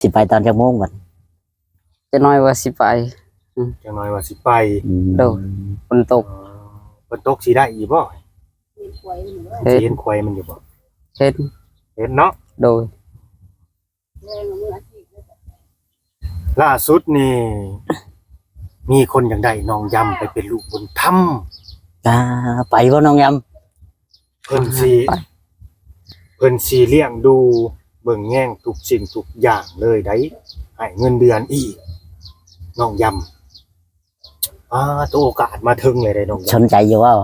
ຊິໄປຕອນຈັກໂມງບັດ? ຈັກໜ້ອຍວ່າຊິໄປ. ອືມ ຈັກໜ້ອຍວ່າຊິໄປ. ອືມ ໂດຍ. ຝົນຕົກ. ອໍ ຝົນຕົກຊິໄດ້ອີກບໍ່? ເຫັນ ຊິເຫັນຄວາຍມັນຢູ່ບໍ່? ເຫັນ ເຫັນເນາະ. ໂດຍ. ລ່າສຸດນີ້ ມີຄົນຢາກໄດ້ນ້ອງຢຳໄປເປັນລູກບຸນທຳ. ອ່າ ໄປບໍ່ນ້ອງຢຳ? ເພິ່ນຊິ ອ່າ ໄປ ເພິ່ນຊິລ້ຽງດູເບິ່ງແຍງທຸກສິ່ງທຸກຢ່າງເລີຍໄດ໋ ໃຫ້ເງິນເດືອນອີກ ນ້ອງຢຳ. ອ່າ ໂຕໂອກາດມາເຖິງເລີຍໄດ໋ນ້ອງຢຳ. ສົນໃຈຢູ່ບໍ່?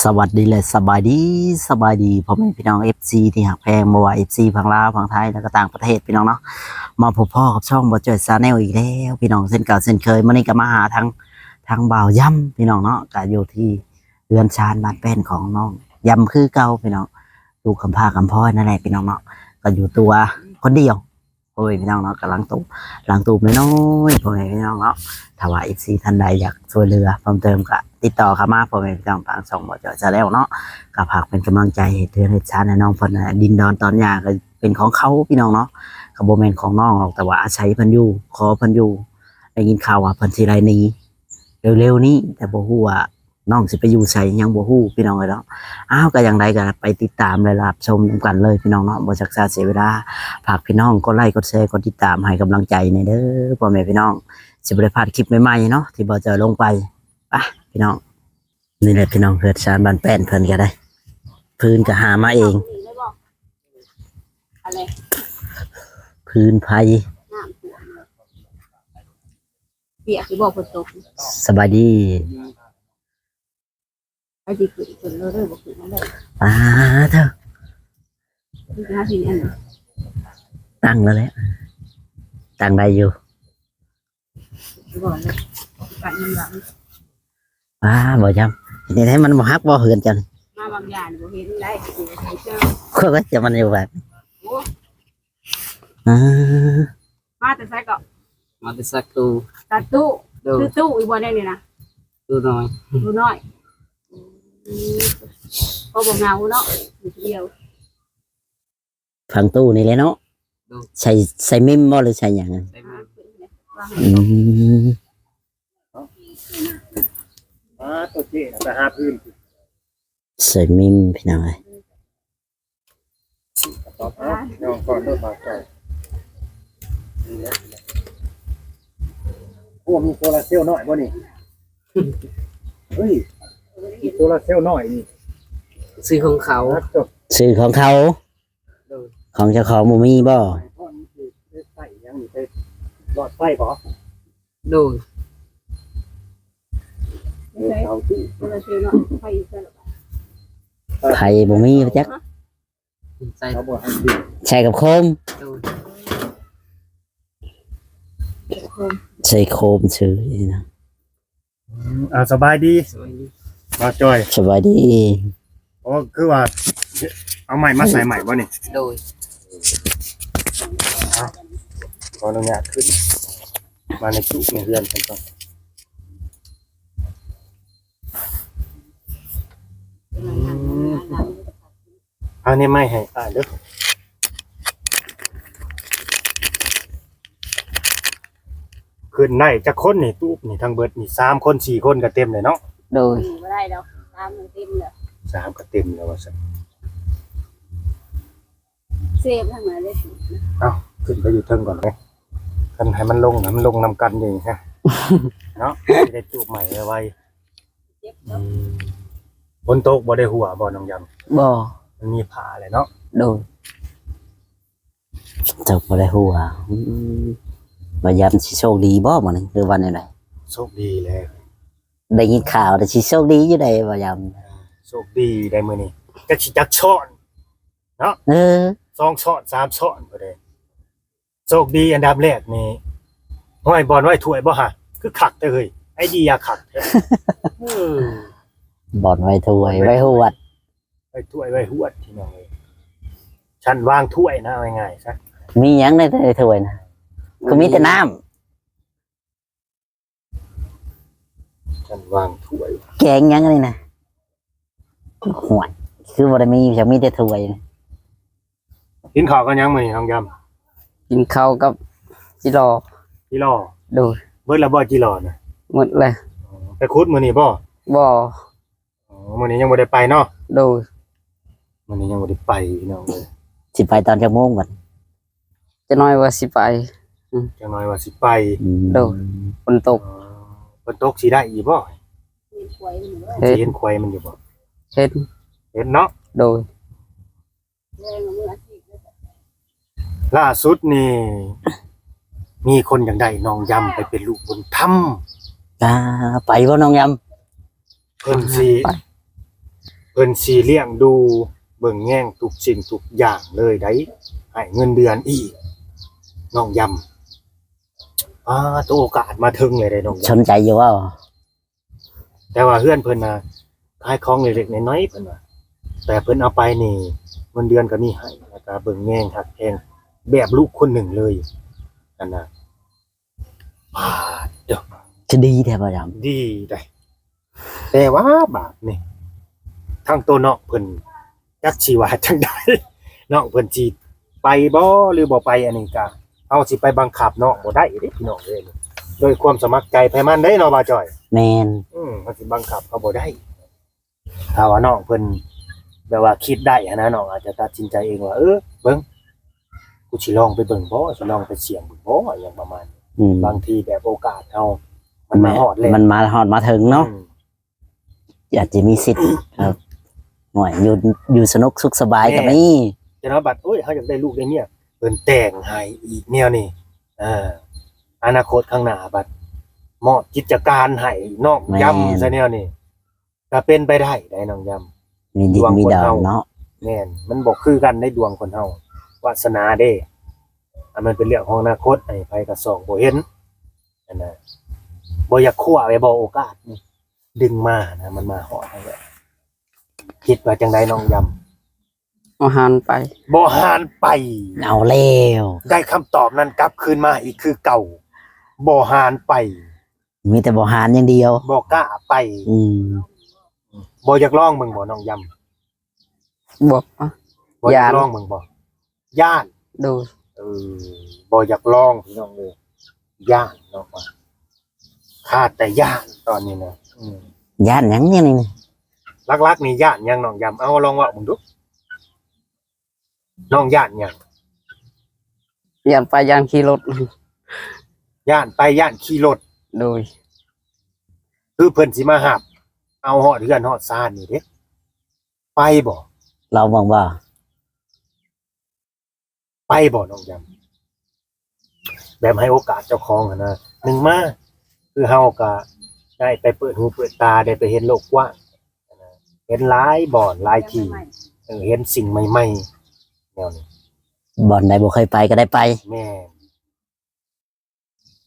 ສະຫວັດດີ ແລະ ສະບາຍດີ ສະບາຍດີພໍ່ແມ່ພີ່ນ້ອງ ເອັຟຊີ ທີ່ຮັກແພງ ບໍ່ວ່າ ເອັຟຊີ ຝັ່ງລາວ ຝັ່ງໄທ ແລະ ກໍຕ່າງປະເທດ ພີ່ນ້ອງເນາະ. ມາພົບພໍ້ກັບຊ່ອງບ່າວຈ້ອຍ Channel ອີກແລ້ວ ພີ່ນ້ອງ ເຊັ່ນເກົ່າເຊັ່ນເຄີຍ. ມື້ນີ້ກໍມາຫາທາງ ທາງບ່າວຢຳ ພີ່ນ້ອງເນາະ ກໍຢູ່ທີ່ ເຮືອນຊານບ້ານແປ້ນຂອງນ້ອງຢຳຄືເກົ່າ ພີ່ນ້ອງ. ລູກກຳພ້າກຳພ້ອຍນັ້ນແຫຼະ ພີ່ນ້ອງເນາະ ກໍຢູ່ຕົວຄົນດຽວ ໂອ້ຍ ພີ່ນ້ອງເນາະ. ກຳລັງຕູບ ຫຼັງຕູບນ້ອຍໆ ພໍ່ແມ່ພີ່ນ້ອງເນາະ. ຖ້າວ່າ ເອັຟຊີ ທ່ານໃດຢາກຊ່ວຍເຫຼືອເພີ່ມເຕີມ ກໍຕິດຕໍ່ເຂົ້າມາ ພໍ່ແມ່ພີ່ນ້ອງ ທາງຊ່ອງບ່າວຈ້ອຍ Channel ເນາະ. ກໍຝາກເປັນກຳລັງໃຈເຮັດເຮືອນເຮັດຊານໃຫ້ນ້ອງເພິ່ນນະ. ດິນດອນຕອນຫຍ້າກໍເປັນຂອງເຂົາ ພີ່ນ້ອງເນາະ ກໍບໍ່ແມ່ນຂອງນ້ອງດອກ ແຕ່ວ່າອາໄສເພິ່ນຢູ່ ຂໍເພິ່ນຢູ່. ໄດ້ຍິນຂ່າວວ່າເພິ່ນຊິໄດ້ໜີເລັວໆນີ້ ແຕ່ບໍ່ຮູ້ວ່າ ນ້ອງຊິໄປຢູ່ໃສຍັງບໍ່ຮູ້ ພີ່ນ້ອງເອີຍເນາະ. ອ້າວ ກໍຢ່າງໃດກໍໄປຕິດຕາມ ແລະ ຮັບຊົມນຳກັນເລີຍ ພີ່ນ້ອງເນາະ. ບໍ່ຊັກຊ້າເສຍເວລາ ຝາກພີ່ນ້ອງກົດໄລ ກົດແຊ ກົດຕິດຕາມໃຫ້ກຳລັງໃຈແດ່ເດີ ພໍ່ແມ່ພີ່ນ້ອງ ຊິບໍ່ໄດ້ພາດຄລິບໃໝ່ໆເນາະ ທີ່ບ່າວຈອຍລົງໄປ. ໄປ ພີ່ນ້ອງ ນີ້ແຫຼະ ພີ່ນ້ອງ ເຮືອນຊານບ້ານແປ້ນເພິ່ນກໍໄດ້ ຟືນກໍຫາມາເອງ ຟືນໄຟ. ປຽກຢູ່ບໍ່ ຝົນຕົກ? ສະບາຍດີ. ໄປຊິຂຶ້ນ ຂຶ້ນເລີຍ ບໍ່ຂຶ້ນເລີຍ. ປາດເທີ ຄືຫາຊິອັນ ຕັ້ງແລ້ວແຫຼະ ຕັ້ງໄດ້ຢູ່. ບໍ່ແຫຼະ ໄປນຳຫຼັງ. ປາດ ບໍ່ຈຳ ເຮັດໃຫ້ມັນບໍ່ຮັກບໍ່ ເຮືອນເຈົ້ານີ້? ມາບາງຢ່າງບໍ່ເຫັນໄດ້ ເຈົ້າ ຂ້ອຍວ່າຈະມັນຢູ່ແບບ ໂອ້ ອ່າ ມາແຕ່ໃສເກາະ? ມາແຕ່ສະຕູ. ສະຕູ. ໂດຍ. ຄືຕູ້ອີກບໍ່ແນວນີ້ນະ? ຕູ້ນ້ອຍ. ຕູ້ນ້ອຍ. ອືມ ກໍບໍ່ເຫງົາເນາະ ຢູ່ຜູ້ດຽວ. ຝັງຕູ້ນີ້ແຫຼະເນາະ. ໂດຍ. ໃສ່ ໃສ່ມິມບໍ່ ຫຼືໃສ່ຫຍັງ? ໃສ່ມິມ. ອືມ ອ່າ ໂຕເຈ້ນະ ໄປຫາພື້ນ ໃສ່ມິມ ພີ່ນ້ອງເອີຍ. ຕອບເອົາ ນ້ອງກ່ອນເດີ ບາດໃຈ. ໂອ້ ມີໂຊລາເຊວນ້ອຍບໍ່ນີ້? ເຮີ້ຍ ມີໂຊລາເຊວນ້ອຍນີ້ ຊື່ຂອງເຂົາ. ຊື່ຂອງເຂົາ. ໂດຍ. ຂອງເຈົ້າຂອງບໍ່ມີບໍ່? ໄຟ ໄຟຫຍັງນີ້ ໄຟ ຫຼອດໄຟບໍ່? ໂດຍ. ເອົາຕິ ໄຟບໍ່ມີຈັກ ໃສ່ ເອົາບໍ່ໃຫ້ຕິ ໃສ່ກັບໂຄມ. ໂດຍ. ໃສ່ໂຄມຊື່ນີ້ນະ. ອືມ ອ່າ ສະບາຍດີ ສະບາຍດີ ບ່າວຈ້ອຍ. ສະບາຍດີ. ໂອ້ ຄືວ່າເອົາໄມ້ມາໃສ່ໃໝ່ບໍ່ນີ້? ໂດຍ. ເອົາ ຂໍອະນຸຍາດຂຶ້ນມາໃນຈຸໃນເຮືອນເພິ່ນກ່ອນ. ອືມ ອັນນີ້ໄມ້ໃຫ້ອ້າຍເດີ. ຂຶ້ນໄດ້ຈັກຄົນນີ້? ຕູບນີ້ທັງເບິດນີ້ ສາມຄົນ ສີ່ຄົນກໍເຕັມເລີຍເນາະ. ໂດຍ. ບໍ່ໄດ້ດອກ ສາມກໍເຕັມແລ້ວ ສາມກໍເຕັມແລ້ວວ່າຊັ້ນ. ເຊບທາງໃນເລີຍ. ເອົ້າ ຂຶ້ນໄປຢູ່ເທິງກ່ອນເດ້ ຄັນໃຫ້ມັນລົງ ໃຫ້ມັນລົງນຳກັນຢູ່ນີ້ເນາະ ຊິໄດ້ຕູບໃໝ່ໄວໆ. ອືມ ຝົນຕົກບໍ່ໄດ້ຫົວບໍ່ນ້ອງຢຳ? ບໍ່. ມັນມີຜ້າແຫຼະເນາະ. ໂດຍ. ຕົກບໍ່ໄດ້ຫົວ. ອືມ ບ່າວຢຳຊິໂຊກດີບໍ່ມື້ນີ້ ຫຼືວ່າແນວໃດ? ໂຊກດີແຫຼະ ໄດ້ຍິນຂ່າວວ່າຊິໂຊກດີຢູ່ໃດ໋ ບ່າວຢຳ. ໂຊກດີໄດ໋ມື້ນີ້ ຈັກຊິຈັກຊ້ອນເນາະ. ເອີ ສອງຊ້ອນ ສາມຊ້ອນພຸ້ນເດ້. ໂຊກດີອັນດັບແລກນີ້ ຫ້ອຍ ບ່ອນໄວ້ຖ້ວຍບໍ່ຫະ? ຄືຄັກແທ້ເຮີ້ຍ ໄອເດຍຄັກແທ້. ເອີ ບ່ອນໄວ້ຖ້ວຍ ໄວ້ຫວດ ໄວ້ຖ້ວຍ ໄວ້ຫວດ ພີ່ນ້ອງເອີຍ. ຊັ້ນວາງຖ້ວຍນະ ເອົາງ່າຍໆຊະ. ມີຫຍັງໃນຖ້ວຍນະ? ຄືມີແຕ່ນ້ຳ. ຄັນວາງຖ້ວຍ ແກງຫຍັງອັນນີ້ນະ? ຫ້ວຍ ຄືບໍ່ໄດ້ມີ ຢາກມີແຕ່ຖ້ວຍ. ກິນເຂົ້າກັບຫຍັງມື້ນີ້ນ້ອງຢຳ? ກິນເຂົ້າກັບຈີ່ລໍ່. ຈີ່ລໍ່? ໂດຍ. ເບິດແລ້ວບໍ່ຈີ່ລໍ່ນະ? ໝົດແລ້ວ. ອໍ ໄປຂຸດມື້ນີ້ບໍ່? ບໍ່. ອໍ ມື້ນີ້ຍັງບໍ່ໄດ້ໄປເນາະ? ໂດຍ. ມື້ນີ້ຍັງບໍ່ໄດ້ໄປພີ່ນ້ອງເອີຍ. ຊິໄປຕອນຈັກໂມງບັດ? ຈັກໜ້ອຍວ່າຊິໄປ. ອືມ ຈັກໜ້ອຍວ່າຊິໄປ. ອືມ ໂດຍ. ຝົນຕົກ. ອໍ ຝົນຕົກຊິໄດ້ອີກບໍ່? ເຫັນ ຊິເຫັນຄວາຍມັນຢູ່ບໍ່? ເຫັນ. ເຫັນເນາະ? ໂດຍ. ລ່າສຸດນີ້ ມີຄົນຢາກໄດ້ນ້ອງຢຳໄປເປັນລູກບຸນທຳ. ອ່າ ໄປບໍ່ນ້ອງຢຳ? ເພິ່ນຊິ ໄປ ເພິ່ນຊິລ້ຽງດູເບິ່ງແຍງທຸກສິ່ງທຸກຢ່າງເລີຍໃດ໋ ໃຫ້ເງິນເດືອນອີກ ນ້ອງຢຳ. ອ່າ ໂຕໂອກາດມາເຖິງເລີຍໃດ໋ນ້ອງຢຳ ສົນໃຈຢູ່ບໍ່? ແຕ່ວ່າເຮືອນເພິ່ນນະ ຂາຍຂອງເລັກໆນ້ອຍໆ ເພິ່ນວ່າ ແຕ່ເພິ່ນເອົາໄປນີ້ເງິນເດືອນກໍມີໃຫ້ ແລ້ວກໍເບິ່ງແຍງຮັກແພງແບບລູກຄົນໜຶ່ງເລີຍຫັ້ນນະ. ປາດເດີ ຈະດີແທ້ບໍ່ດຳ? ດີໄດ໋ ແຕ່ວ່າບາດນີ້ ທັງໂຕນ້ອງເພິ່ນ ຈັກຊິວ່າຈັ່ງໃດ ນ້ອງເພິ່ນຊິໄປບໍ່ ຫຼືບໍ່ໄປ ອັນນີ້ກະເຮົາຊິໄປບັງຄັບນ້ອງບໍ່ໄດ້ເດ້ພີ່ນ້ອງເອີຍ ໂດຍຄວາມສະໝັກໃຈໃຜມັນເດ້ເນາະ ບ່າວຈ້ອຍ. ແມ່ນ. ອືມ ເຮົາຊິບັງຄັບເຂົາບໍ່ໄດ້. ຖ້າວ່ານ້ອງເພິ່ນແບບວ່າຄິດໄດ້ຫັ້ນນະ ນ້ອງອາດຈະຕັດສິນໃຈເອງວ່າ ເອີ ເບິ່ງ ກູຊິລອງໄປເບິ່ງບໍ່ ຊິລອງໄປສ່ຽງເບິ່ງບໍ່ ອີ່ຫຍັງປະມານນີ້. ອືມ ບາງທີແບບໂອກາດເຮົາມັນມາຮອດແລ້ວ ມັນມາຮອດມາເຖິງເນາະ. ອືມ ອາດຈະມີສິດ ເອີ ໂອ້ຍ ຢູ່ ຢູ່ສະໜຸກສຸກສະບາຍກໍມີ. ແມ່ນ. ແຕ່ວ່າບັດ ໂອ້ຍ ເຮົາຢາກໄດ້ລູກໄດ້ເມຍ ເພິ່ນແຕ່ງໃຫ້ອີກແນວນີ້ ເອີ ອະນາຄົດຂ້າງໜ້າບັດມອບກິດຈະການໃຫ້ນ້ອງຢຳ ແມ່ນ ຊະແນວນີ້ ກໍເປັນໄປໄດ້ໄດ໋ນ້ອງຢຳ. ມີດິນມີດອນເນາະ. ແມ່ນ. ມັນບໍ່ຄືກັນໃນດວງຄົນເຮົາ ວາສະໜາເດ້ ອັນມັນເປັນເລື່ອງຂອງອະນາຄົດ ໃຜກໍສ່ອງບໍ່ເຫັນຫັ້ນນະ. ບໍ່ຢາກຄວ້າໄວ້ບໍ່ໂອກາດນີ້? ດຶງມານະ ມັນມາຮອດຫັ້ນແຫຼະ. ຄິດວ່າຈັ່ງໃດນ້ອງຢຳ? ບໍ່ຫານໄປ. ບໍ່ຫານໄປ. ເອົາແລ້ວ ໄດ້ຄຳຕອບນັ້ນກັບຄືນມາອີກຄືເກົ່າ. ບໍ່ຫານໄປ. ມີແຕ່ບໍ່ຫານຢ່າງດຽວ. ບໍ່ກ້າໄປ. ອືມ. ບໍ່ຢາກລອງເບິ່ງບໍ່ນ້ອງຢຳ? ບໍ່. ບໍ່ຢາກ ຢ້ານ ລອງເບິ່ງບໍ່? ຢ້ານ. ໂດຍ. ເອີ ບໍ່ຢາກລອງພີ່ນ້ອງເອີຍ ຢ້ານເນາະ ຂາດແຕ່ຢ້ານຕອນນີ້ນະ. ອືມ ຢ້ານຫຍັງແນວນີ້? ຫຼັກໆນີ້ຢ້ານຫຍັງນ້ອງຢຳ? ເອົາ ລອງເວົ້າເບິ່ງດູ ນ້ອງຢ້ານຫຍັງ? ຢ້ານໄປ ຢ້ານຂີ່ລົດ. ຢ້ານໄປ ຢ້ານຂີ່ລົດ. ໂດຍ. ຄືເພິ່ນຊິມາຮັບເອົາຮອດເຮືອນຮອດຊານນີ້ເດ້ ໄປບໍ່? ລອງເບິ່ງບໍ່? ໄປບໍ່ນ້ອງຢຳ? ແບບໃຫ້ໂອກາດເຈົ້າຂອງຫັ້ນນະ ໜຶ່ງມາ ຄືເຮົາກະໄດ້ໄປເປີດຫູເປີດຕາ ໄດ້ໄປເຫັນໂລກກວ້າງ ເຫັນຫຼາຍບ່ອນຫຼາຍທີ່ ເອີ ເຫັນສິ່ງໃໝ່ໆ ແນວນີ້ ບ່ອນໃດບໍ່ເຄີຍໄປກໍໄດ້ໄປ. ແມ່ນ.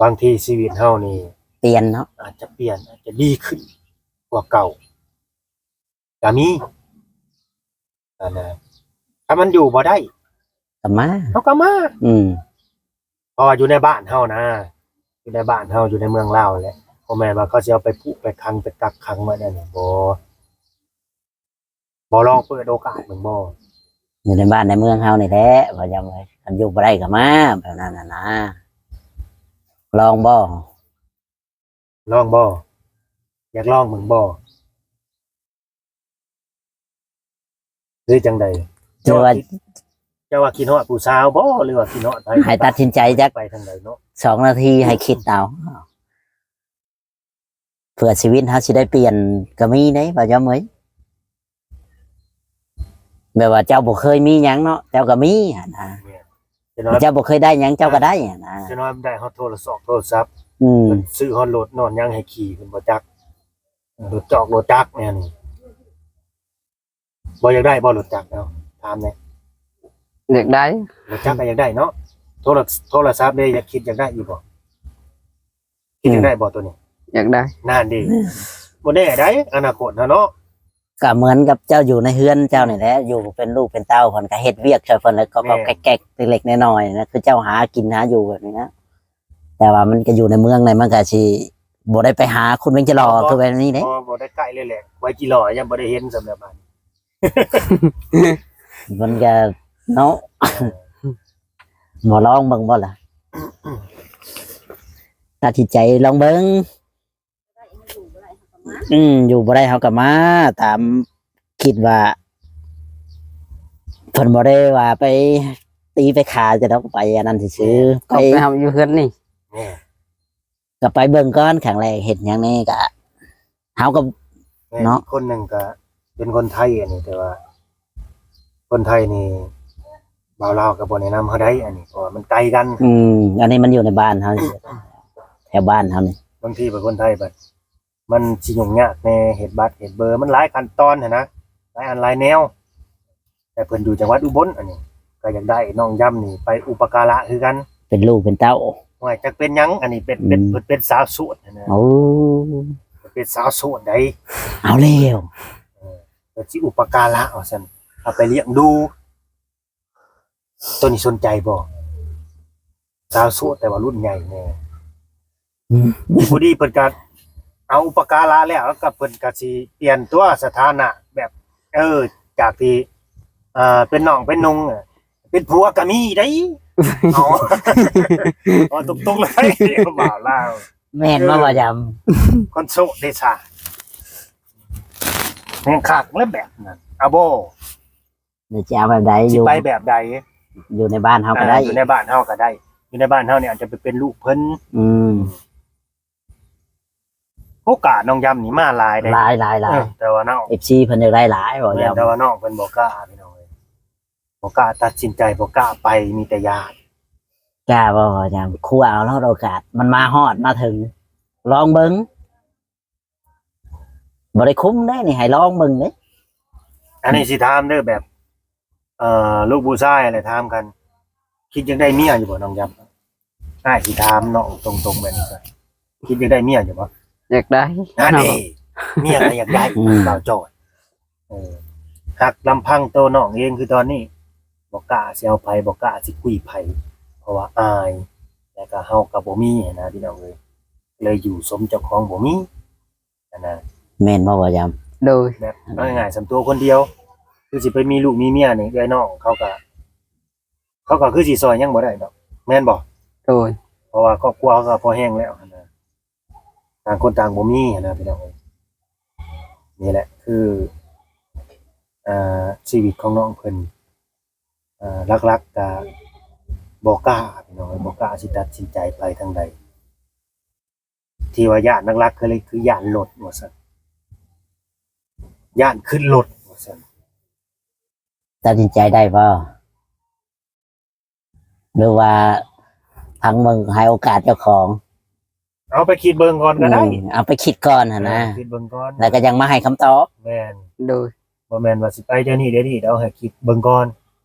ບາງທີຊີວິດເຮົານີ້ປ່ຽນເນາະ ອາດຈະປ່ຽນ ອາດຈະດີຂຶ້ນກວ່າເກົ່າກໍມີ ອັນນະ. ຖ້າມັນຢູ່ບໍ່ໄດ້ກໍມາ ເຮົາກໍມາ. ອືມ. ເພາະວ່າຢູ່ໃນບ້ານເຮົານະ ຢູ່ໃນບ້ານເຮົາ ຢູ່ໃນເມືອງລາວແຫຼະ ບໍ່ແມ່ນວ່າເຂົາຊິເອົາໄປຜູກໄປຂັງໄປກັກຂັງໄວ້ແນວນີ້ ບໍ່. ບໍ່ລອງເປີດໂອກາດເບິ່ງບໍ່? ຢູ່ໃນບ້ານໃນເມືອງເຮົານີ້ແຫຼະ ວ່າຫຍັງເອີຍ ຄັນຢູ່ບໍ່ໄດ້ກໍມາ ແບບນັ້ນນະ ລອງບໍ່? ລອງບໍ່? ຢາກລອງເບິ່ງບໍ່? ຫຼືຈັ່ງໃດ? ເຈົ້າວ່າ ເຈົ້າວ່າຄິດຮອດຜູ້ສາວບໍ່ ຫຼືວ່າຄິດຮອດໃຜ? ໃຫ້ຕັດສິນໃຈຈັກ ໄປທາງໃດເນາະ? ສອງນາທີ ໃຫ້ຄິດເອົາ. ເພື່ອຊີວິດເຮົາຊິໄດ້ປ່ຽນກໍມີເດ້ ບ່າວຢອມເອີຍ. ແບບວ່າເຈົ້າບໍ່ເຄີຍມີຫຍັງເນາະ ເຈົ້າກໍມີຫັ້ນນະ. ແມ່ນ. ເຈົ້າບໍ່ເຄີຍໄດ້ຫຍັງ ເຈົ້າກໍໄດ້ຫັ້ນນະ. ຈະນ້ອຍໄດ້ຮອດໂທລະສອກໂທລະສັບ. ອືມ. ເພິ່ນຊື້ຮອດລົດນອນຫຍັງໃຫ້ຂີ່ ເພິ່ນບໍ່ຈັກ. ລົດຈອກລົດຈັກແນວນີ້. ບໍ່ຢາກໄດ້ບໍ່ລົດຈັກ? ເອົາ ຖາມແດ່. ຢາກໄດ້. ລົດຈັກກໍຢາກໄດ້ເນາະ. ໂທລະ ໂທລະສັບເດ້ ຢາກ ຄິດຢາກໄດ້ຢູ່ບໍ່? ຄິດຢາກໄດ້ບໍ່ໂຕນີ້? ຢາກໄດ້. ນັ້ນເດ້. ບໍ່ແນ່ໃດ໋ ອະນາຄົດເຮົາເນາະ. ກໍເໝືອນກັບເຈົ້າຢູ່ໃນເຮືອນເຈົ້ານີ້ແຫຼະ ຢູ່ເປັນລູກເປັນເຕົ້າ ເພິ່ນກໍເຮັດວຽກຊ່ວຍເພິ່ນ ແລ້ວກໍ ແມ່ນ ແກກໆເລັກໆນ້ອຍໆນະ ຄືເຈົ້າຫາກິນຫາຢູ່ແບບນີ້ນະ. ແຕ່ວ່າມັນກໍຢູ່ໃນເມືອງໃນ ມັນກໍຊິບໍ່ໄດ້ໄປຫາຂຸດແວງຈີ່ຫຼໍ່ຄືແບບນີ້ເດ້. ບໍ່ ບໍ່ໄດ້ໃກ້ເລີຍແຫຼະ ແວງຈີ່ຫຼໍ່ຍັງບໍ່ໄດ້ເຫັນສຳລັບບ້ານ. ມັນກໍເນາະ ເອີ ບໍ່ລອງເບິ່ງບໍ່ລະ? ຕັດສິນໃຈລອງເບິ່ງ. ອືມ ຢູ່ບໍ່ໄດ້ເຮົາກໍມາ ຕາມຄິດວ່າ ເພິ່ນບໍ່ໄດ້ວ່າໄປຕີໄປຂ້າຈະດອກ ໄປອັນນັ້ນຊື່ໆ ໄປ ເອົາໄປເຮົາຢູ່ເຮືອນນີ້ ແມ່ນ ກໍໄປເບິ່ງກ່ອນ ຄັ້ງແລກເຮັດຫຍັງແດ່ກໍ ເຮົາກໍ ແມ່ນ ເນາະ ອີກຄົນໜຶ່ງກໍເປັນຄົນໄທອັນນີ້ ແຕ່ວ່າຄົນໄທນີ້ ບ່າວລາວກໍບໍ່ແນະນຳເຮົາໄດ້ອັນນີ້ ເພາະວ່າມັນໄກກັນ. ອືມ ອັນນີ້ມັນຢູ່ໃນບ້ານເຮົາ ແຖວບ້ານເຮົານີ້ ບາງທີເປັນຄົນໄທບັດ ມັນຊິຫຍຸ້ງຍາກແດ່ ເຮັດບັດເຮັດເບີ ມັນຫຼາຍຂັ້ນຕອນຫັ້ນນະ ຫຼາຍອັນຫຼາຍແນວ. ແຕ່ເພິ່ນຢູ່ຈັງຫວັດອຸບົນ ອັນນີ້ກໍຢາກໄດ້ນ້ອງຢຳນີ້ໄປອຸປະກາລະຄືກັນ ເປັນລູກເປັນເຕົ້າ. ໂອ້ຍ ຈັກເປັນຫຍັງ ອັນນີ້ເປັນ ເປັນ ອືມ ເພິ່ນເປັນສາວໂສດຫັ້ນນະ. ໂອ້ ເພິ່ນເປັນສາວໂສດໃດ໋. ເອົາແລ້ວ ເອີ ເພິ່ນຊິອຸປະກາລະວ່າຊັ້ນ ເອົາໄປລ້ຽງດູ. ໂຕນີ້ສົນໃຈບໍ່? ສາວໂສດແຕ່ວ່າລຸ້ນໃຫຍ່ແດ່. ອືມ ພໍດີເພິ່ນກໍເອົາອຸປະກາລະແລ້ວ ແລ້ວກໍເພິ່ນກໍຊິປ່ຽນຕົວສະຖານະ ແບບ ເອີ ຈາກທີ່ ເອີ ເປັນນ້ອງເປັນນຸ່ງ ເປັນຜົວກໍມີໄດ໋. ເອົາ ເອົາຕົງໆເລີຍ ບ່າວລາວ. ແມ່ນບໍ່ ເອີ ບ່າວຢຳ? ຄົນໂສດເດຊະ ແມ່ນຄັກແລ້ວແບບນັ້ນ ເອົາບໍ່? ແລ້ວຊິເອົາແບບໃດ? ຊິໄປແບບໃດ? ຢູ່ໃນບ້ານເຮົາກໍໄດ້ ອ່າ ຢູ່ໃນບ້ານເຮົາກໍໄດ້ ຢູ່ໃນບ້ານເຮົານີ້ອາດຈະໄປເປັນລູກເພິ່ນ. ອືມ ໂອກາດນ້ອງຢຳນີ້ມາຫຼາຍເດ້ ຫຼາຍໆໆ ເອີ ແຕ່ວ່ານ້ອງ ເອັຟຊີ ເພິ່ນຢາກໄດ້ຫຼາຍ ບໍ່ຢຳ ແມ່ນ ແຕ່ວ່ານ້ອງເພິ່ນບໍ່ກ້າ ພີ່ນ້ອງເອີຍ ບໍ່ກ້າຕັດສິນໃຈ ບໍ່ກ້າໄປ ມີແຕ່ຢ້ານ. ກ້າບໍ່ ບໍ່ຢຳ? ຄົວເອົາໂລດໂອກາດ ມັນມາຮອດມາເຖິງ ລອງເບິ່ງ. ບໍ່ໄດ້ຄຸມເດ້ນີ້ ໃຫ້ລອງເບິ່ງເດ້. ອັນນີ້ຊິຖາມເດີ ແບບ ເອີ່ ລູກຜູ້ຊາຍແຫຼະຖາມກັນ ຄິດຢາກໄດ້ເມຍຢູ່ບໍ່ນ້ອງຢຳ? ອ້າຍຊິຖາມນ້ອງຕົງໆແບບນີ້ ຄິດຢາກໄດ້ເມຍຢູ່ບໍ່? ຢາກໄດ້ ນັ້ນເດ້ ເມຍກໍຢາກໄດ້ ອືມ ບ່າວຈ້ອຍ. ເອີ ຮັກລຳພັງໂຕນ້ອງເອງຄືຕອນນີ້ ບໍ່ກ້າຊິເອົາໃຜ ບໍ່ກ້າຊິຄຸຍໃຜ ເພາະວ່າອາຍ ແລ້ວກໍເຮົາກໍບໍ່ມີຫັ້ນນະ ພີ່ນ້ອງເອີຍ ເລີຍຢູ່ສົມເຈົ້າຂອງບໍ່ມີ. ຫັ້ນນະ ແມ່ນບໍ່ ບ່າວຢຳ? ໂດຍ ແບບເອົາງ່າຍໆ ສ່ຳຕົວຄົນດຽວ ຄືຊິໄປມີລູກມີເມຍນີ້ ເອື້ອຍນ້ອງເຂົາກໍ ເຂົາກໍຄືຊິຊ່ອຍຫຍັງບໍ່ໄດ້ດອກ ແມ່ນບໍ່? ໂດຍ ເພາະວ່າຄອບຄົວເຂົາກໍພໍແຮງແລ້ວຫັ້ນນະ ຕ່າງຄົນຕ່າງບໍ່ມີຫັ້ນນະ ພີ່ນ້ອງເອີຍ. ນີ້ແຫຼະຄື ອ່າ ຊີວິດຂອງນ້ອງເພິ່ນ ອ່າ ຫຼັກໆ ກໍບໍ່ກ້າ ພີ່ນ້ອງເອີຍ ບໍ່ກ້າຊິຕັດສິນໃຈໄປທາງໃດ. ທີ່ວ່າຢ້ານຫຼັກໆ ຄື ຄືຢ້ານລົດວ່າຊັ້ນ ຢ້ານຂຶ້ນລົດວ່າຊັ້ນ. ຕັດສິນໃຈໄດ້ບໍ່ ຫຼືວ່າຟັງເບິ່ງ ໃຫ້ໂອກາດເຈົ້າຂອງ? ເອົາໄປຄິດເບິ່ງກ່ອນກໍໄດ້ ອືມ ເອົາໄປຄິດກ່ອນຫັ້ນນະ ເອີ ຄິດເບິ່ງກ່ອນ ແລ້ວກໍຍັງມາໃຫ້ຄຳຕອບ. ແມ່ນ ໂດຍ ບໍ່ແມ່ນວ່າຊິໄປດຽວນີ້ ດຽວນີ້ ເອົາໃຫ້ຄິດເບິ່ງກ່ອນ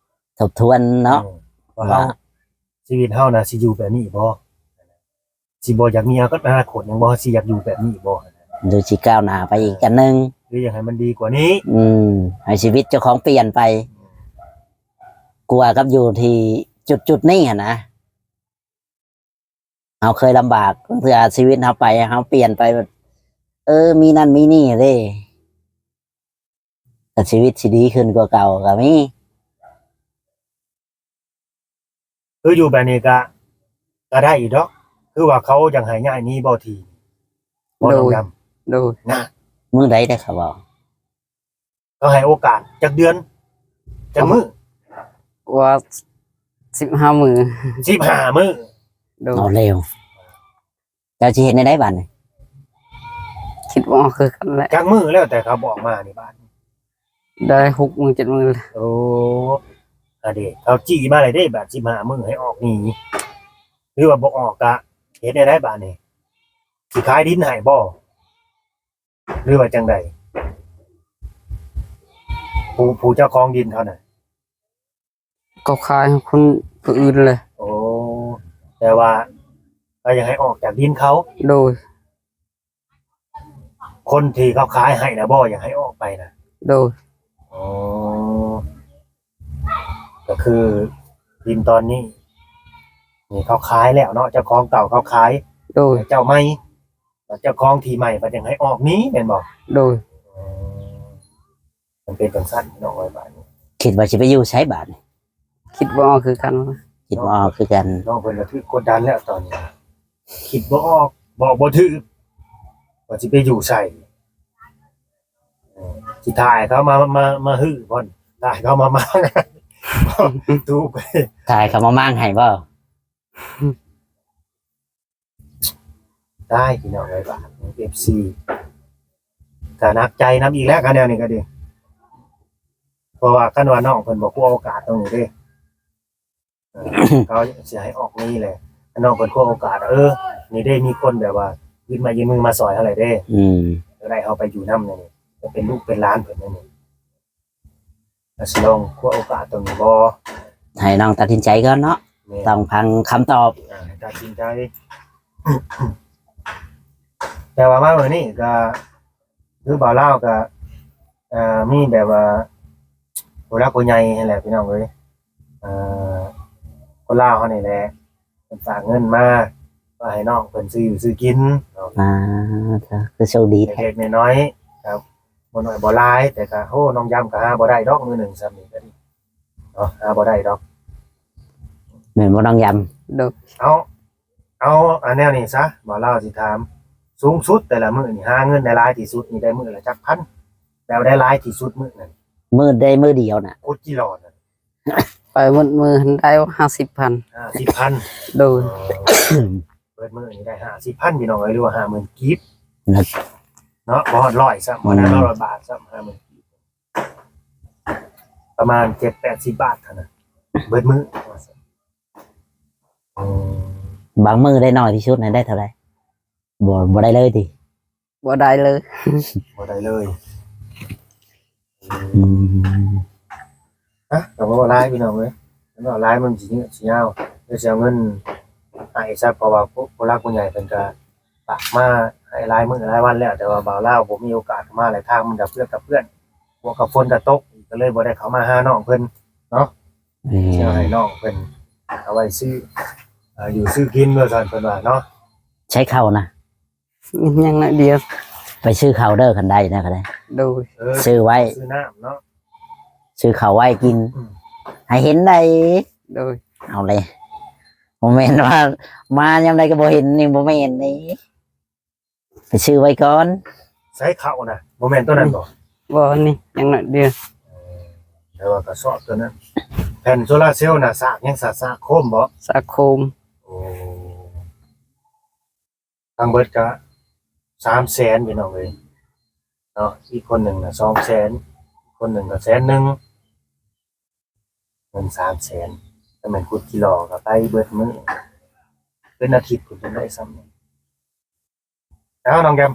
ທົບທວນເນາະ ເອີ ວ່າ ວ່າ ເຮົາ ຊີວິດເຮົານະຊິຢູ່ແບບນີ້ບໍ່? ຊິບໍ່ຢາກມີອະນາຄົດຫຍັງບໍ່? ຊິຢາກຢູ່ແບບນີ້ບໍ່? ຫຼືຊິກ້າວໜ້າໄປອີກອັນໜຶ່ງ? ຫຼືຢາກໃຫ້ມັນດີກວ່ານີ້? ອືມ ໃຫ້ຊີວິດເຈົ້າຂອງປ່ຽນໄປ ກວ່າກັບຢູ່ທີ່ຈຸດໆນີ້ຫັ້ນນະ. ເຮົາເຄີຍລຳບາກ ບາງເທື່ອຊີວິດເຮົາໄປ ເຮົາປ່ຽນໄປ ເອີ ມີນັ້ນມີນີ້ເດ້ ກໍຊີວິດຊິດີຂຶ້ນກວ່າເກົ່າກໍມີ. ຄືຢູ່ແບບນີ້ກະ ກະໄດ້ຢູ່ດອກ ຄືວ່າເຂົາຢາກໃຫ້ຍ້າຍໜີບໍ່ທີ່ ບໍ່ ໂດຍ ນ້ອງດຳ? ໂດຍ ນະ ມື້ໃດໄດ້ເຂົາເວົ້າ ເຂົາໃຫ້ໂອກາດຈັກເດືອນ ຈັກມື້? ວ່າສິບຫ້າມື້ ສິບຫ້າມື້ ໂດຍ ເອົາແລ້ວ. ເຈົ້າຊິເຮັດແນວໃດບາດນີ້? ຄິດບໍ່ອອກຄືກັນແຫຼະ. ຈັກມື້ແລ້ວແຕ່ເຂົາບອກມານີ້ບາດນີ້? ໄດ້ຫົກມື້ເຈັດມື້ແລ້ວ. ໂອ້ ອາເດ ເຂົາຈີ່ມາແລ້ວເດ້ ບາດສິບຫ້າມື້ໃຫ້ອອກໜີ ຫຼືວ່າບໍ່ອອກກະເຮັດແນວໃດບາດນີ້? ຊິຂາຍດິນໃຫ້ບໍ່ ຫຼືວ່າຈັ່ງໃດ? ຜູ້ ຜູ້ເຈົ້າຂອງດິນເຂົານະ? ເຂົາຂາຍໃຫ້ຄົນຜູ້ອື່ນເລີຍ. ໂອ້ ແຕ່ວ່າເຂົາຢາກໃຫ້ອອກຈາກດິນເຂົາ? ໂດຍ. ຄົນທີ່ເຂົາຂາຍໃຫ້ນະບໍ່ ຢາກໃຫ້ອອກໄປນະ? ໂດຍ. ອໍ ກໍຄືດິນຕອນນີ້ ນີ້ເຂົາຂາຍແລ້ວເນາະ ເຈົ້າຂອງເກົ່າເຂົາຂາຍ ໂດຍ ເຈົ້າໃໝ່ ແລ້ວເຈົ້າຂອງທີ່ໃໝ່ເພິ່ນຍັງໃຫ້ອອກໜີແມ່ນບໍ່? ໂດຍ ເອີ ມັນເປັນຈັ່ງຊັ້ນພີ່ນ້ອງເອີຍ ບາດນີ້ ຄິດວ່າຊິໄປຢູ່ໃສບາດນີ້? ຄິດບໍ່ອອກຄືກັນ ຄິດບໍ່ອອກຄືກັນ ນ້ອງເພິ່ນກໍຖືກກົດດັນແລ້ວຕອນນີ້ ຄິດບໍ່ອອກ ບອກບໍ່ຖືກ ວ່າຊິໄປຢູ່ໃສ ເອີ ຊິຖ້າໃຫ້ເຂົາມາ ມາ ມາຮື້ບ່ອນ ຖ້າໃຫ້ເຂົາມາມ້າງ ຕູກ ຖ້າໃຫ້ເຂົາມາມ້າງໃຫ້ບໍ່? ຕາຍ ພີ່ນ້ອງເອີຍ ບາດເອັຟຊີກໍໜັກໃຈນຳອີກແລ້ວ ຄັນແນວນີ້ກໍດີ ເພາະວ່າຄັນວ່ານ້ອງເພິ່ນບໍ່ຄວ້າໂອກາດຕົງນີ້ເດ້ ເອີ ເຂົາຊິໃຫ້ອອກນີ້ແຫຼະ ຄັນນ້ອງເພິ່ນຄວ້າໂອກາດ ເອີ ນີ້ເດ້ ມີຄົນແບບວ່າຍື່ນໄມ້ຍື່ນມືມາຊ່ອຍເຮົາແຫຼະເດ້ ອືມ ກໍໄດ້ເຮົາໄປຢູ່ນຳນີ້ ກໍເປັນລູກເປັນຫຼານເພິ່ນນີ້ ກໍຊິລອງຄວ້າໂອກາດຕົງນີ້ບໍ່? ໃຫ້ນ້ອງຕັດສິນໃຈກ່ອນເນາະ ແມ່ນ ຕ້ອງຟັງຄຳຕອບ ອ່າ ໃຫ້ຕັດສິນໃຈ ແຕ່ວ່າມາມື້ນີ້ກໍຄືບ່າວລາວກໍ ເອີ ມີແບບວ່າຜູ້ຫຼັກຜູ້ໃຫຍ່ຫັ້ນແຫຼະ ພີ່ນ້ອງເອີຍ ເອີ ຄົນລາວເຮົານີ້ແຫຼະ ເພິ່ນຝາກເງິນມາ ວ່າໃຫ້ນ້ອງເພິ່ນຊື້ຢູ່ຊື້ກິນເນາະ ອ່າ ຄືໂຊກດີແທ້ ເລັກໆນ້ອຍໆ ກໍບໍ່ນ້ອຍບໍ່ຫຼາຍ ແຕ່ກໍ ໂອ້ ນ້ອງຢຳກໍຫາບໍ່ໄດ້ດອກ ມື້ໜຶ່ງສ່ຳນີ້ກໍດີເນາະ ຫາບໍ່ໄດ້ດອກ ແມ່ນບໍ່ນ້ອງຢຳ? ໂດຍ ເອົາ ເອົາ ອັນແນວນີ້ຊະ ບ່າວລາວຊິຖາມ ສູງສຸດແຕ່ລະມື້ນີ້ ຫາເງິນໄດ້ຫຼາຍທີ່ສຸດນີ້ ໄດ້ມື້ລະຈັກພັນ? ແລ້ວໄດ້ຫຼາຍທີ່ສຸດມື້ນັ້ນ? ມື້ໃດມື້ດຽວນະ? ຂຸດຈີຫຼໍ້ນະ ໄປໝົດມື້ຫັ້ນໄດ້ຫ້າສິບພັນ. ຫ້າສິບພັນ? ໂດຍ. ອໍ ເບິດມື້ນີ້ໄດ້ຫ້າສິບພັນ ພີ່ນ້ອງເອີຍ ຫຼືວ່າຫ້າໝື່ນກີບ ເນາະ ບໍ່ຮອດຮ້ອຍຊ້ຳ ບໍ່ໄດ້ຮ້ອຍບາດຊ້ຳ ຫ້າໝື່ນກີບ ປະມານເຈັດແປດສິບບາດເທົ່ານັ້ນ ເບິດມື້. ອືມ ບາງມື້ໄດ້ໜ້ອຍທີ່ສຸດນັ້ນໄດ້ເທົ່າໃດ? ບໍ່ ບໍ່ໄດ້ເລີຍຕິ? ບໍ່ໄດ້ເລີຍ ບໍ່ໄດ້ເລີຍ. ອືມ ອະ ກໍບໍ່ວ່າຫຼາຍພີ່ນ້ອງເອີຍ ເວົ້າຫຼາຍມັນຊິຍືດຊິຍາວ ດຽວຊິເອົາເງິນໃຫ້ຊະ ເພາະວ່າຜູ້ ຜູ້ຫຼັກຜູ້ໃຫຍ່ເພິ່ນກໍຝາກມາໃຫ້ຫຼາຍມື້ຫຼາຍວັນແລ້ວ ແຕ່ວ່າບ່າວລາວບໍ່ມີໂອກາດເຂົ້າມາ ແລະ ທາງມັນກໍເປື້ອນກັບເພື່ອນ ບວກກັບຝົນກໍຕົກ ກໍເລີຍບໍ່ໄດ້ເຂົ້າມາຫານ້ອງເພິ່ນເນາະ. ແມ່ນ ຊິເອົາໃຫ້ນ້ອງເພິ່ນເອົາໄວ້ຊື້ ເອີ ຢູ່ຊື້ກິນ ວ່າຊັ້ນເພິ່ນວ່າເນາະ. ໃຊ້ເຂົ້ານະ ຍັງໜ້ອຍດຽວ ໄປຊື້ເຂົ້າເດີ ຄັນໄດ້ນະ ຄັນໄດ້ ໂດຍ ເອີ ຊື້ໄວ້ ຊື້ນ້ຳເນາະ ຊື້ເຂົ້າໄວ້ກິນ ອືມ ໃຫ້ເຫັນໄດ້ ໂດຍ ເອົາເລີຍ ບໍ່ແມ່ນວ່າມາຍາມໃດກໍບໍ່ເຫັນນີ້ ບໍ່ແມ່ນນີ້ ໄປຊື້ໄວ້ກ່ອນ. ໃຊ້ເຂົ້ານະ ບໍ່ແມ່ນຕົວນັ້ນບໍ່? ບໍ່ ນີ້ຍັງໜ້ອຍດຽວ ເອີ ແຕ່ວ່າກະສອບຕົວນັ້ນ ແຜ່ນໂຊລາເຊວນະ ສາກຫຍັງ ສາກ ສາກໂຄມບໍ່? ສາກໂຄມ ໂອ້. ທັງເບິດກະສາມແສນ ພີ່ນ້ອງເອີຍເນາະ ອີກຄົນໜຶ່ງນະສອງແສນ ຄົນໜຶ່ງກະແສນໜຶ່ງ ເງິນສາມແສນ ແຕ່ແມ່ນຂຸດຈີຫຼໍ້ກະໄປເບິດມື້ ເປັນອາທິດພຸ້ນ ຈັ່ງໄດ້ຊ່ຳນີ້. ເອົາ ນ້ອງແກມ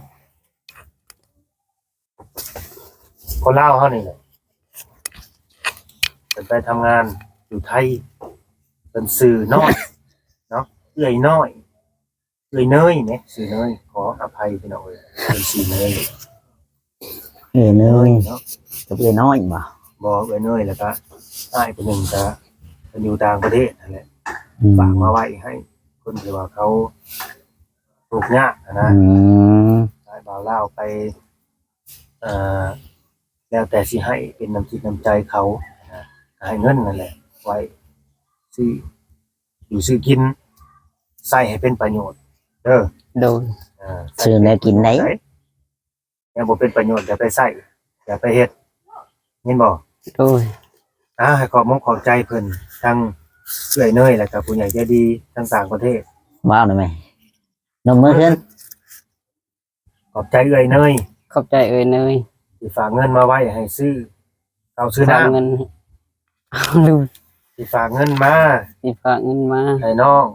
ຄົນລາວເຮົານີ້ແຫຼະ ເພິ່ນໄປທຳງານຢູ່ໄທ ເພິ່ນຊື່ນ້ອຍເນາະ ເອື້ອຍນ້ອຍ ເອື້ອຍເນີຍແໝ ຊື່ເນີຍ ຂໍອະໄພພີ່ນ້ອງເອີຍ ເພິ່ນຊື່ເນີຍ ເອື້ອຍເນີຍເນາະ ກັບເອື້ອຍນ້ອຍບໍ່? ບໍ່ ເອື້ອຍເນີຍ ແລ້ວກະອ້າຍຜູ້ໜຶ່ງກະເພິ່ນຢູ່ຕ່າງປະເທດຫັ້ນແຫຼະ ອືມ ຝາກມາໄວ້ໃຫ້ຄົນທີ່ວ່າເຂົາ ທຸກຍາກຫັ້ນນະ ອືມ ໃຫ້ບ່າວລາວໄປ ເອີ ແລ້ວແຕ່ຊິໃຫ້ເປັນນ້ຳຈິດນ້ຳໃຈເຂົານະ ໃຫ້ເງິນນັ້ນແຫຼະ ໄວ້ຊື້ຢູ່ຊື້ກິນ ໃຊ້ໃຫ້ເປັນປະໂຫຍດເດີ ໂດຍ ເອີ ຊື້ແນວກິນໄດ້ ແນວບໍ່ເປັນປະໂຫຍດຢ່າໄປໃຊ້ ຢ່າໄປເຮັດ ຍິນບໍ່? ໂດຍ ອາ ໃຫ້ຂອບມຸກຂອບໃຈເພິ່ນ ທັງເອື້ອຍເນີຍ ແລ້ວກະຜູ້ໃຫຍ່ໃຈດີທາງຕ່າງປະເທດ ວ້າວນະແມ່ ນົບມືຂຶ້ນ ຂອບໃຈເອື້ອຍເນີຍ ຂອບໃຈເອື້ອຍເນີຍ ທີ່ຝາກເງິນມາໄວ້ໃຫ້ຊື້ເຂົ້າຊື້ນ້ຳ ຝາກເງິນ ລືມ ທີ່ຝາກເງິນມາ ທີ່ຝາກເງິນມາ ໃຫ້ນ້ອງ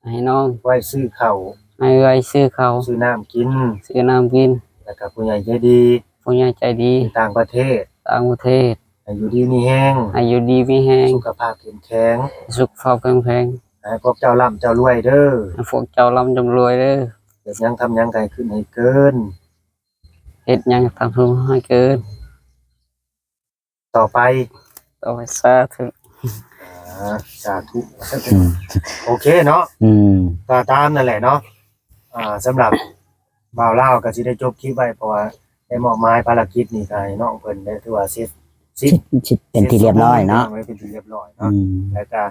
ໃຫ້ນ້ອງ ໄວ້ຊື້ເຂົ້າ ໃຫ້ໄວ້ຊື້ເຂົ້າ ຊື້ນ້ຳກິນ ຊື້ນ້ຳກິນ ແລ້ວກະຜູ້ໃຫຍ່ໃຈດີ ຜູ້ໃຫຍ່ໃຈດີ ຢູ່ຕ່າງປະເທດ ຕ່າງປະເທດ ໃຫ້ຢູ່ດີມີແຮງ ໃຫ້ຢູ່ດີມີແຮງ ສຸຂະພາບເຂັ້ມແຂງ ສຸຂະພາບເຂັ້ມແຂງ ໃຫ້ພວກເຈົ້າລ່ຳເຈົ້າລວຍເດີ ໃຫ້ພວກເຈົ້າລ່ຳເຈົ້າລວຍເດີ ເຮັດຫຍັງທຳຫຍັງໃຫ້ຂຶ້ນໃຫ້ເກີນ ເຮັດຫຍັງທຳໃຫ້ເກີນ ຕໍ່ໄປ ຕໍ່ໄປ ສາທຸ ອາ ສາທຸ ອືມ ໂອເຄເນາະ ອືມ ກໍຕາມນັ້ນແຫຼະເນາະ ອ່າ ສຳລັບບ່າວລາວກໍຊິໄດ້ຈົບຄລິບໄວ້ ເພາະວ່າໄດ້ມອບໝາຍພາລະກິດນີ້ກໍໃຫ້ນ້ອງເພິ່ນໄດ້ ຖືວ່າເສັດສິ້ນ ເສັດ ເປັນທີ່ລຽບຮ້ອຍເນາະ ເປັນທີ່ລຽບຮ້ອຍເນາະ ອືມ ແລ້ວກໍ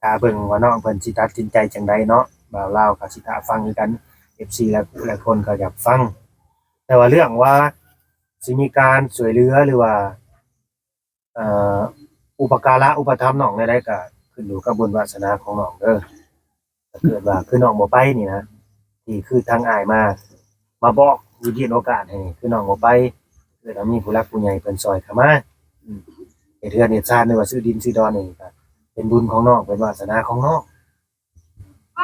ຖ້າເບິ່ງວ່ານ້ອງເພິ່ນຊິຕັດສິນໃຈຈັ່ງໃດເນາະ ບ່າວລາວກໍຊິຖ້າຟັງຄືກັນ ເອັຟຊີ ຫຼາຍຜູ້ຫຼາຍຄົນກໍຢາກຟັງ ແຕ່ວ່າເລື່ອງວ່າຊິມີການຊ່ວຍເຫຼືອ ຫຼືວ່າ ເອີ ອຸປະກາລະອຸປະຖຳນ້ອງແນວໃດ ກໍຂຶ້ນຢູ່ກັບບຸນວາສະໜາຂອງນ້ອງເດີ ຖ້າເກີດວ່າຄືນ້ອງບໍ່ໄປນີ້ນະ ທີ່ຄືທາງອ້າຍມາ ມາບອກ ຢູ່ຍື່ນໂອກາດໃຫ້ ຄືນ້ອງບໍ່ໄປ ເກີດວ່າມີຜູ້ຫຼັກຜູ້ໃຫຍ່ເພິ່ນຊ່ອຍເຂົ້າມາ ອືມ ເຮັດເຮືອນເຮັດຊານ ຫຼືວ່າຊື້ດິນຊື້ດອນນີ້ ກໍເປັນບຸນຂອງນ້ອງ ເປັນວາສະໜາຂອງນ້ອງ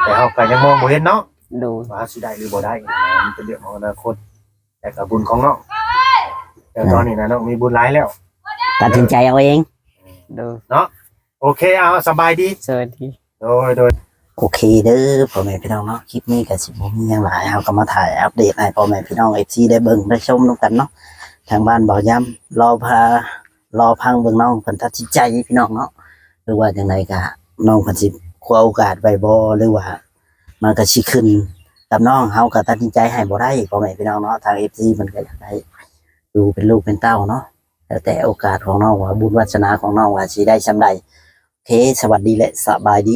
ແຕ່ເຮົາກໍຍັງມອງບໍ່ເຫັນເນາະ ໂດຍ ວ່າເຮົາຊິໄດ້ຫຼືບໍ່ໄດ້ ມັນເປັນເລື່ອງຂອງອະນາຄົດ ແຕ່ກໍບຸນຂອງນ້ອງ ແຕ່ຕອນນີ້ນະ ນ້ອງມີບຸນຫຼາຍແລ້ວ ຕັດສິນໃຈເອົາເອງ ໂດຍ ເນາະ ໂອເຄ ເອົາ ສະບາຍດີ ສະບາຍດີ ໂດຍ ໂດຍ ໂອເຄເດີພໍ່ແມ່ພີ່ນ້ອງເນາະ ຄລິບນີ້ກໍຊິບໍ່ມີຫຍັງຫຼາຍ ເຮົາກໍມາຖ່າຍອັບເດດໃຫ້ພໍ່ແມ່ພີ່ນ້ອງ ເອັຟຊີ ໄດ້ເບິ່ງໄດ້ຊົມນຳກັນເນາະ ທາງບ້ານບ່າວຢາມ ລໍພາ ລໍຟັງເບິ່ງນ້ອງເພິ່ນຕັດສິນໃຈພີ່ນ້ອງເນາະ ຫຼືວ່າຈັ່ງໃດກໍນ້ອງເພິ່ນຊິຄວ້າໂອກາດໄວ້ບໍ່ ຫຼືວ່າ ມັນກໍຊິຂຶ້ນກັບນ້ອງ ເຮົາກໍຕັດສິນໃຈໃຫ້ບໍ່ໄດ້ ພໍ່ແມ່ພີ່ນ້ອງເນາະ ທາງ ເອັຟຊີ ເພິ່ນກໍຢາກໄດ້ຢູ່ເປັນລູກເປັນເຕົ້າເນາະ ແລ້ວແຕ່ໂອກາດຂອງນ້ອງວ່າບຸນວາສະໜາຂອງນ້ອງວ່າຊິໄດ້ຊ່ຳໃດ ໂອເຄ ສະຫວັດດີ ແລະ ສະບາຍດີ